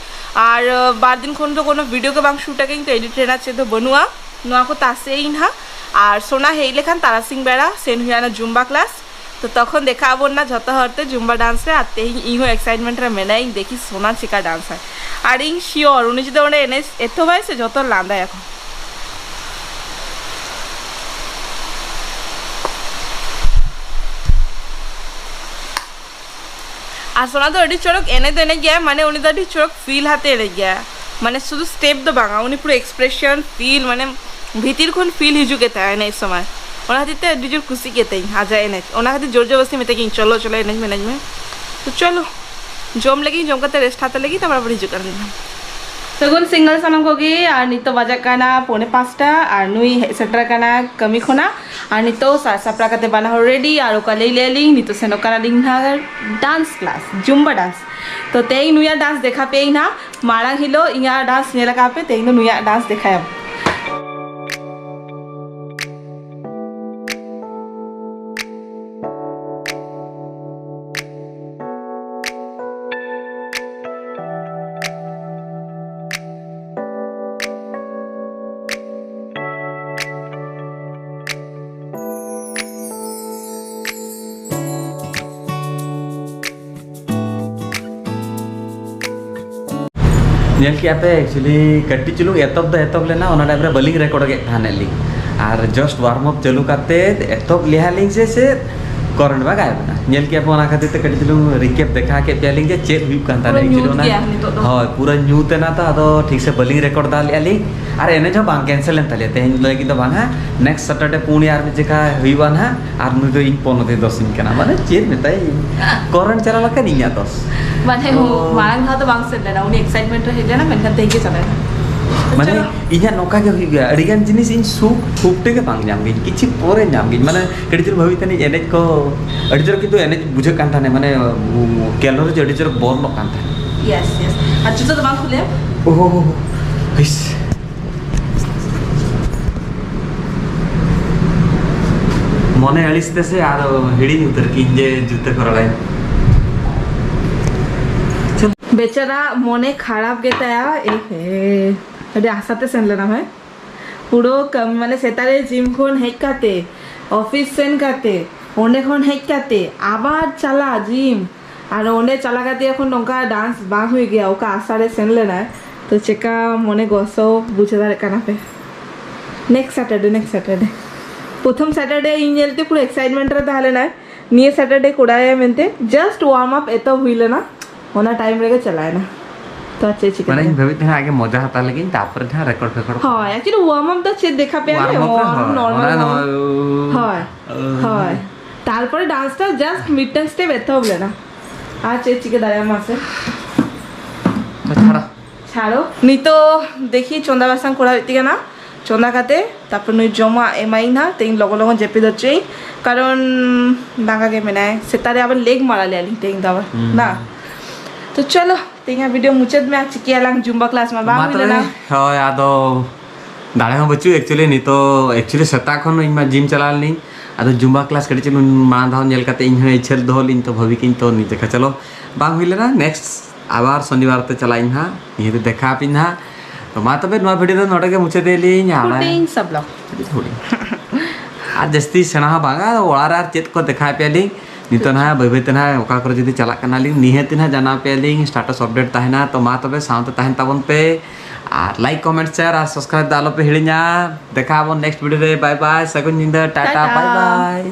ᱟᱨ ᱵᱟᱨ ᱫᱤᱱ ᱠᱷᱚᱱ ᱫᱚ ᱠᱳᱱᱳ ᱵᱷᱤᱰᱤᱭᱳ ᱜᱮ ᱵᱟᱝ ᱥᱩᱴ ᱟᱠᱟᱫᱟᱹᱧ, ᱛᱚ ᱮᱰᱤᱴ ᱨᱮᱱᱟᱜ ᱪᱮᱫ ᱫᱚ ᱵᱟᱹᱱᱩᱜᱼᱟ᱾ ᱱᱚᱣᱟ ᱠᱚ ᱛᱟᱥᱮ ᱤᱧ ᱦᱟᱸᱜ᱾ ᱟᱨ ᱥᱳᱱᱟ ᱦᱮᱡ ᱞᱮᱠᱷᱟᱱ ᱛᱟᱨᱟᱥᱤᱧ ᱵᱮᱲᱟ ᱥᱮᱱ ᱦᱩᱭᱩᱜᱼᱟ ᱚᱱᱟ ᱡᱩᱢᱵᱟ ᱠᱞᱟᱥ᱾ ᱛᱚ ᱛᱚᱠᱷᱚᱱ ᱫᱮᱠᱷᱟ ᱟᱵᱚᱱ ᱱᱟ ᱡᱷᱚᱛᱚ ᱦᱚᱲ ᱛᱮ ᱡᱩᱢᱵᱟ ᱰᱟᱱᱥ ᱨᱮ᱾ ᱟᱨ ᱛᱮᱦᱮᱧ ᱤᱧ ᱦᱚᱸ ᱮᱠᱥᱟᱭᱤᱴᱢᱮᱱᱴ ᱨᱮ ᱢᱮᱱᱟᱜᱼᱟ, ᱤᱧ ᱫᱮᱠᱷᱤ ᱥᱳᱱᱟ ᱪᱮᱠᱟ ᱰᱟᱱᱥ ᱟᱭ᱾ ᱟᱨ ᱤᱧ ᱥᱤᱭᱳᱨ ᱩᱱᱤ ᱡᱩᱫᱤ ᱚᱸᱰᱮ ᱮᱱᱮᱡ ᱮᱛᱚᱦᱚᱵᱟᱭ ᱥᱮ, ᱡᱷᱚᱛᱚ ᱞᱟᱸᱫᱟᱭᱟᱠᱚ᱾ ᱟᱨ ᱥᱳᱱᱟ ᱫᱚ ᱟᱹᱰᱤ ᱪᱚᱨᱚᱠ ᱮᱱᱮᱡ ᱫᱚ ᱮᱱᱮᱡ ᱜᱮᱭᱟᱭ, ᱢᱟᱱᱮ ᱩᱱᱤ ᱫᱚ ᱟᱹᱰᱤ ᱪᱚᱨᱚᱠ ᱯᱷᱤᱞ ᱟᱛᱮ ᱮᱱᱮᱡ ᱜᱮᱭᱟᱭ, ᱢᱟᱱᱮ ᱥᱩᱫᱷᱩ ᱥᱴᱮᱯ ᱫᱚ ᱵᱟᱝᱟ, ᱩᱱᱤ ᱯᱩᱨᱟᱹ ᱮᱠᱥᱯᱨᱮᱥᱚᱱ ᱯᱷᱤᱞ, ᱢᱟᱱᱮ ᱵᱷᱤᱛᱤᱨ ᱠᱷᱚᱱ ᱯᱷᱤᱞ ᱦᱤᱡᱩᱜ ᱜᱮ ᱛᱟᱭᱟ ᱮᱱᱮᱡ ᱥᱚᱢᱚᱭ᱾ ᱚᱱᱟ ᱠᱷᱟᱹᱛᱤᱨ ᱛᱮ ᱟᱹᱰᱤ ᱡᱳᱨ ᱠᱩᱥᱤ ᱜᱮ ᱛᱟᱭᱟᱹᱧ ᱟᱡᱟᱜ ᱮᱱᱮᱡ, ᱚᱱᱟ ᱠᱷᱟᱹᱛᱤᱨ ᱡᱳᱨ ᱡᱚᱵᱚᱥᱛᱤ ᱢᱮᱛᱟᱭ ᱜᱤᱧ, "ᱪᱚᱞᱚ ᱪᱚᱞᱚ, ᱮᱱᱮᱡ ᱢᱮ, ᱮᱱᱮᱡ ᱢᱮ᱾" ᱛᱚ ᱪᱚᱞᱚ, ᱡᱚᱢ ᱞᱟᱹᱜᱤᱫ, ᱡᱚᱢ ᱠᱟᱛᱮ ᱨᱮᱥᱴ ᱦᱟᱛᱟᱣ ᱞᱟᱹᱜᱤᱫ, ᱛᱟᱨᱯᱚᱨ ᱟᱵᱟᱨ ᱦᱤᱡᱩᱜ ᱠᱟᱱᱟ᱾ ᱥᱟᱹᱜᱩᱱ ᱥᱤᱸᱜᱟᱹᱲ ᱥᱟᱱᱟᱢ ᱠᱚᱜᱮ᱾ ᱟᱨ ᱱᱤᱛᱚᱜ ᱵᱟᱡᱟᱜ ᱠᱟᱱᱟ ᱯᱚᱱᱮ ᱯᱟᱸᱪᱴᱟ, ᱟᱨ ᱱᱩᱭ ᱦᱮᱡ ᱥᱮᱴᱮᱨ ᱟᱠᱟᱱᱟ ᱠᱟᱹᱢᱤ ᱠᱷᱚᱱᱟᱜ᱾ ᱟᱨ ᱱᱤᱛᱚᱜ ᱥᱟᱡ ᱥᱟᱯᱲᱟᱣ ᱠᱟᱛᱮ ᱵᱟᱱᱟ ᱦᱚᱲ ᱨᱮᱰᱤ, ᱟᱨ ᱚᱠᱟ ᱞᱟᱹᱭ ᱞᱮᱭᱟ ᱞᱤᱧ, ᱱᱤᱛᱚᱜ ᱥᱮᱱᱚᱜ ᱠᱟᱱᱟ ᱞᱤᱧ ᱱᱟᱦᱟᱜ ᱰᱟᱱᱥ ᱠᱞᱟᱥ, ᱡᱩᱢᱵᱟ ᱰᱟᱱᱥ᱾ ᱛᱚ ᱛᱮᱦᱮᱧ ᱱᱩᱭᱟᱜ ᱰᱟᱱᱥ ᱫᱮᱠᱷᱟ ᱯᱮᱭᱟᱹᱧ ᱱᱟᱦᱟᱜ᱾ ᱢᱟᱲᱟᱝ ᱦᱤᱞᱳᱜ ᱤᱧᱟᱹᱜ ᱰᱟᱱᱥ ᱧᱮᱞ ᱟᱠᱟᱫ ᱯᱮ, ᱛᱮᱦᱮᱧ ᱫᱚ ᱱᱩᱭᱟᱜ ᱰᱟᱱᱥ ᱫᱮᱠᱷᱟᱭᱟᱢ᱾ ᱧᱮᱞ ᱠᱮᱜᱼᱟ ᱯᱮ, actually ᱠᱟᱹᱴᱤᱡ ᱪᱩᱞᱩᱝ ᱮᱛᱚᱦᱚᱵ ᱫᱚ ᱮᱛᱚᱦᱚᱵ ᱞᱮᱱᱟ, ᱚᱱᱟ ᱴᱟᱭᱤᱢ ᱨᱮ ᱵᱟᱹᱞᱤᱧ ᱨᱮᱠᱚᱨᱰ ᱠᱮᱫ ᱛᱟᱦᱮᱱ ᱟᱹᱞᱤᱧ᱾ ᱟᱨ just warm up ᱪᱟᱹᱞᱩ ᱠᱟᱛᱮ ᱮᱛᱚᱦᱚᱵ ᱞᱮᱭᱟ ᱞᱤᱧ ᱥᱮ ᱪᱮᱫ, ᱠᱚᱨᱮᱱᱴ ᱵᱟᱭ ᱜᱟᱭᱮᱵ ᱮᱱᱟ᱾ ᱧᱮᱞ ᱠᱮᱫ ᱯᱮ, ᱚᱱᱟ ᱠᱷᱟᱹᱛᱤᱨ ᱛᱮ ᱠᱟᱹᱴᱤᱡ ᱪᱩᱞᱩᱝ recap ᱫᱮᱠᱷᱟᱣ ᱠᱮᱫ ᱯᱮᱭᱟᱞᱤᱧ ᱡᱮ ᱪᱮᱫ ᱦᱩᱭᱩᱜ ᱠᱟᱱ ᱛᱟᱦᱮᱱᱟ᱾ ᱯᱩᱨᱟᱹ Actually ᱧᱩᱛ ᱚᱱᱟ, ᱜᱮᱭᱟ ᱱᱤᱛᱚᱜ ᱫᱚ᱾ ᱦᱳᱭ, ᱯᱩᱨᱟᱹ ᱧᱩᱛ ᱮᱱᱟ ᱛᱚ, ᱟᱫᱚ ᱴᱷᱤᱠ ᱥᱮ ᱵᱟᱹᱞᱤᱧ record ᱫᱟᱲᱮᱭᱟᱜᱼᱟ ᱞᱤᱧ᱾ ᱟᱨ ᱮᱱᱮᱡ ᱦᱚᱸ ᱵᱟᱝ, cancel ᱮᱱ ᱛᱟᱞᱮᱭᱟ ᱛᱮᱦᱮᱧ ᱞᱟᱹᱜᱤᱫ ᱫᱚ ᱵᱟᱝ ᱦᱟᱸᱜ᱾ Next Saturday ᱯᱩᱱᱭᱟ ᱟᱨ ᱢᱤᱫ ᱡᱚᱠᱷᱟ ᱦᱩᱭᱩᱜᱼᱟ ᱱᱟᱦᱟᱜ᱾ ᱟᱨ ᱱᱩᱭ ᱫᱚ ᱤᱧ ᱯᱚᱱᱚ ᱫᱤᱱ ᱫᱚᱥᱤᱧ ᱠᱟᱱᱟ, ᱢᱟᱱᱮ ᱪᱮᱫ ᱢᱮᱛᱟᱭ, ᱠᱚᱨᱮᱱᱴ ᱪᱟᱞᱟᱣ ᱞᱮᱠᱷᱟᱱ ᱤᱧᱟᱹᱜ ᱫᱚᱥ᱾ ᱢᱟᱱᱮ ᱛᱚ ᱢᱟᱲᱟᱝ ᱫᱷᱟᱣ ᱫᱚ ᱵᱟᱝ ᱥᱮᱱ ᱞᱮᱱᱟ, ᱩᱱᱤ excitement ᱨᱮ ᱦᱮᱡ ᱞᱮᱱᱟ, ᱢᱮᱱᱠᱷᱟᱱ ᱛᱮᱦᱮᱧ ᱜᱮ ᱪᱟᱞᱟᱣ ᱮᱱᱟ᱾ ᱢᱟᱱᱮ ᱪᱚᱞᱚ᱾ ᱤᱧᱟᱹᱜ ᱱᱚᱝᱠᱟ ᱜᱮ ᱦᱩᱭᱩᱜ ᱜᱮᱭᱟ, ᱟᱹᱰᱤ ᱜᱟᱱ ᱡᱤᱱᱤᱥ ᱤᱧ ᱥᱩᱠ ᱥᱩᱠ ᱛᱮᱜᱮ ᱵᱟᱝ ᱧᱟᱢ ᱜᱤᱧ, ᱠᱤᱪᱷᱩ ᱯᱚᱨᱮ ᱧᱟᱢ ᱜᱤᱧ᱾ ᱢᱟᱱᱮ ᱠᱟᱹᱴᱤᱡ ᱪᱩᱞᱩᱝ ᱵᱷᱟᱵᱤ ᱛᱟᱹᱱᱤᱡ ᱮᱱᱮᱡ ᱠᱚ ᱟᱹᱰᱤ ᱡᱳᱨ ᱠᱤᱱᱛᱩ ᱮᱱᱮᱡ ᱵᱩᱡᱷᱟᱹᱜ ᱠᱟᱱ ᱛᱟᱦᱮᱱᱟ, ᱢᱟᱱᱮ calorie ᱡᱮ ᱟᱹᱰᱤ ᱡᱳᱨ ᱵᱚᱨᱱᱚᱜ ᱠᱟᱱ ᱛᱟᱦᱮᱱᱟ᱾ Yes, yes. ᱟᱨ ᱡᱩᱛᱟᱹ ᱫᱚ ᱵᱟᱝ ᱠᱷᱩᱞᱟᱹᱣ? ᱳᱦᱳ, ᱦᱤᱥ᱾ ᱢᱚᱱᱮ ᱟᱹᱲᱤᱥ ᱛᱮ ᱥᱮ ᱟᱨ ᱦᱤᱲᱤᱧ ᱩᱛᱟᱹᱨ ᱠᱤᱧ ᱡᱮ ᱡᱩᱛᱟᱹ ᱠᱚ ᱨᱚᱲᱟᱭ᱾ ᱵᱮᱪᱟᱨᱟ ᱢᱚᱱᱮ ᱠᱷᱟᱨᱟᱯ ᱜᱮᱛᱟᱭᱟ᱾ ᱮ ᱦᱮ, ᱟᱹᱰᱤ ᱟᱥᱟᱛᱮ ᱥᱮᱱ ᱞᱮᱱᱟ ᱦᱮᱸ᱾ ᱯᱩᱨᱟᱹ ᱠᱟᱹᱢᱤ, ᱢᱟᱱᱮ ᱥᱮᱛᱟᱜ ᱨᱮ ᱡᱤᱢ ᱠᱷᱚᱱ ᱦᱮᱡ ᱠᱟᱛᱮ, ᱚᱯᱷᱤᱥ ᱥᱮᱱ ᱠᱟᱛᱮ, ᱚᱸᱰᱮ ᱠᱷᱚᱱ ᱦᱮᱡ ᱠᱟᱛᱮ ᱟᱵᱟᱨ ᱪᱟᱞᱟᱜ ᱡᱤᱢ, ᱟᱨ ᱚᱸᱰᱮ ᱪᱟᱞᱟᱣ ᱠᱟᱛᱮ ᱮᱠᱷᱚᱱ ᱱᱚᱝᱠᱟ ᱰᱟᱱᱥ ᱵᱟᱝ ᱦᱩᱭᱩᱜ ᱜᱮᱭᱟ, ᱚᱠᱟ ᱟᱥᱟ ᱨᱮ ᱥᱮᱱ ᱞᱮᱱᱟᱭ᱾ ᱛᱚ ᱪᱮᱠᱟ ᱢᱚᱱᱮ ᱜᱚᱥᱚ ᱵᱩᱡᱷᱟᱹᱣ ᱫᱟᱲᱮᱭᱟᱜ ᱠᱟᱱᱟ ᱯᱮ᱾ Next Saturday, next Saturday. ᱯᱨᱚᱛᱷᱚᱢ Saturday ᱤᱧ ᱧᱮᱞᱛᱮ ᱯᱩᱨᱟᱹ excitement ᱨᱮ ᱛᱟᱦᱮᱸ ᱞᱮᱱᱟᱭ, ᱱᱤᱭᱟᱹ Saturday ᱠᱚᱨᱟᱣᱟᱭ ᱢᱮᱱᱛᱮ᱾ Just warm up ᱮᱛᱚᱦᱚᱵ ᱦᱩᱭ ᱞᱮᱱᱟ, ᱚᱱᱟ ᱴᱟᱭᱤᱢ ᱨᱮᱜᱮ ᱪᱟᱞᱟᱣ ᱮᱱᱟ᱾ ᱛᱚ ᱟᱨ ᱪᱮᱫ ᱪᱤᱠᱟᱹ ᱢᱟᱱᱮ ᱤᱧ ᱫᱟᱲᱮᱭᱟᱜᱼᱟ? ᱵᱷᱟᱵᱤᱛ ᱛᱟᱦᱮᱱᱟ ᱟᱜᱮ ᱢᱚᱡᱟ ᱦᱟᱛᱟᱣ ᱞᱟᱹᱜᱤᱫ, ᱛᱟᱨᱯᱚᱨᱮ ᱡᱟᱦᱟᱸ ᱨᱮᱠᱚᱨᱰ ᱯᱷᱮᱠᱚᱨᱰ᱾ ᱦᱳᱭ, actually warm up ᱫᱚ ᱪᱮᱫ ᱫᱮᱠᱷᱟ ᱯᱮᱭᱟ ᱞᱮ? Warm up ᱨᱮ, Warm, ᱦᱳᱭ, normal ᱚᱱᱟ warm. ᱱᱚ- ᱦᱳᱭ, ᱦᱳᱭ᱾ ᱛᱟᱨᱯᱚᱨᱮ ᱰᱟᱱᱥ ᱴᱟ just ᱢᱤᱫᱴᱟᱝ ᱥᱴᱮᱯ ᱮᱛᱚᱦᱚᱵ ᱞᱮᱱᱟ᱾ ᱟᱨ ᱪᱮᱫ ᱪᱤᱠᱟᱹ ᱫᱟᱲᱮᱭᱟᱜᱼᱟ ᱢᱟᱥᱮ? ᱛᱚ ᱪᱷᱟᱲᱟ᱾ ᱪᱷᱟᱲᱚ, ᱱᱤᱛᱚᱜ ᱫᱮᱠᱷᱤ ᱪᱚᱸᱫᱟ ᱵᱟᱥᱟᱝ ᱠᱚᱨᱟᱣ ᱦᱩᱭᱩᱜ ᱛᱤᱧ ᱠᱟᱱᱟ᱾ ᱪᱚᱸᱫᱟ ᱠᱟᱛᱮ ᱛᱟᱨᱯᱚᱨ ᱱᱩᱭ ᱡᱚᱢᱟᱜ ᱮᱢᱟᱭᱤᱧ ᱦᱟᱸᱜ᱾ ᱛᱮᱦᱮᱧ ᱞᱚᱜᱚᱱ ᱞᱚᱜᱚᱱ ᱡᱟᱹᱯᱤᱫ ᱦᱚᱪᱚᱭᱤᱧ, ᱠᱟᱨᱚᱱ ᱞᱟᱸᱜᱟ ᱜᱮ ᱢᱮᱱᱟᱭ᱾ ᱥᱮᱛᱟᱜ ᱨᱮ ᱟᱵᱟᱨ ᱞᱮᱜ ᱢᱟᱨᱟ ᱞᱮᱭᱟ ᱞᱤᱧ ᱛᱮᱦᱮᱧ ᱫᱚ ᱟᱵᱟᱨ᱾ ᱦᱩᱸ᱾ ᱵᱟᱝ? ᱛᱚ ᱪᱚᱞᱚ, ᱛᱮᱦᱮᱧᱟᱜ ᱵᱷᱤᱰᱤᱭᱳ ᱢᱩᱪᱟᱹᱫ ᱢᱮ᱾ ᱟᱨ ᱪᱤᱠᱟᱹᱭᱟᱞᱟᱝ, ᱡᱩᱢᱵᱟ ᱠᱞᱟᱥ ᱢᱟ ᱵᱟᱝ ᱢᱟ ᱦᱩᱭ ᱛᱚᱵᱮ, ᱞᱮᱱᱟ᱾ ᱦᱳᱭ, ᱟᱫᱚ ᱫᱟᱲᱮ ᱦᱚᱸ ᱵᱟᱹᱪᱩᱜ actually᱾ ᱱᱤᱛᱚᱜ actually ᱥᱮᱛᱟᱜ ᱠᱷᱚᱱ ᱤᱧ ᱢᱟ ᱡᱤᱢ ᱪᱟᱞᱟᱣ ᱞᱮᱱᱟᱹᱧ, ᱟᱫᱚ ᱡᱩᱢᱵᱟ ᱠᱞᱟᱥ ᱠᱟᱹᱴᱤᱡ ᱪᱩᱞᱩᱝ ᱢᱟᱲᱟᱝ ᱫᱷᱟᱣ ᱧᱮᱞ ᱠᱟᱛᱮ ᱤᱧ ᱦᱚᱸ ᱤᱪᱪᱷᱟᱹ ᱫᱚᱦᱚ ᱞᱤᱧ, ᱛᱚ ᱵᱷᱟᱹᱵᱤ ᱠᱤᱧ ᱛᱚ ᱱᱤᱛ ᱫᱮᱠᱷᱟ ᱪᱚᱞᱚ ᱵᱟᱝ ᱦᱩᱭ ᱞᱮᱱᱟ᱾ Next ᱟᱵᱟᱨ ᱥᱚᱱᱤᱵᱟᱨ ᱛᱮ ᱪᱟᱞᱟᱜ ᱤᱧ ᱦᱟᱸᱜ, ᱱᱤᱭᱟᱹ ᱛᱮ ᱫᱮᱠᱷᱟ ᱟᱯᱮᱧ ᱦᱟᱸᱜ᱾ ᱛᱚ ᱢᱟ ᱛᱚᱵᱮ ᱱᱚᱣᱟ ᱵᱷᱤᱰᱤᱭᱳ ᱫᱚ ᱱᱚᱰᱮ ᱜᱮ ᱢᱩᱪᱟᱹᱫ ᱮᱫᱟᱞᱤᱧ᱾ ᱟᱨ ᱦᱩᱰᱤᱧ ᱥᱟ vlog᱾ ᱟᱹᱰᱤ ᱦᱩᱰᱤᱧ᱾ ᱟᱨ ᱡᱟᱹᱥᱛᱤ ᱥᱮᱬᱟ ᱦᱚᱸ ᱵᱟᱝᱟ, ᱚᱲᱟᱜ ᱨᱮ ᱟᱨ ᱪᱮᱫ ᱠᱚ ᱫᱮᱠᱷᱟᱣ ᱯᱮᱭᱟᱞᱤᱧ᱾ ᱱᱤᱛᱚᱜ ᱱᱟᱦᱟᱜ ᱵᱟᱹᱭ ᱵᱟᱹᱭ ᱛᱮ ᱱᱟᱦᱟᱜ ᱚᱠᱟ ᱠᱚᱨᱮ ᱡᱩᱫᱤ ᱪᱟᱞᱟᱜ ᱠᱟᱱᱟᱞᱤᱧ, ᱱᱤᱦᱟᱹᱛ ᱱᱟᱦᱟᱜ ᱡᱟᱱᱟᱣ ᱯᱮᱭᱟᱞᱤᱧ, status update ᱛᱟᱦᱮᱱᱟ᱾ ᱛᱚ ᱢᱟ ᱛᱚᱵᱮ ᱥᱟᱶᱛᱮ ᱛᱟᱦᱮᱱ ᱛᱟᱵᱚᱱ ᱯᱮ, ᱟᱨ like, comment, share ᱟᱨ subscribe ᱫᱚ ᱟᱞᱚ ᱯᱮ ᱦᱤᱲᱤᱧᱟ᱾ ᱫᱮᱠᱷᱟ ᱟᱵᱚᱱ next ᱵᱷᱤᱰᱤᱭᱳ ᱨᱮ᱾ ᱵᱟᱭ ᱵᱟᱭ, ᱥᱟᱹᱜᱩᱱ ᱧᱤᱫᱟᱹ, ᱴᱟᱴᱟ, ᱴᱟᱴᱟ᱾ ᱵᱟᱭ ᱵᱟᱭ᱾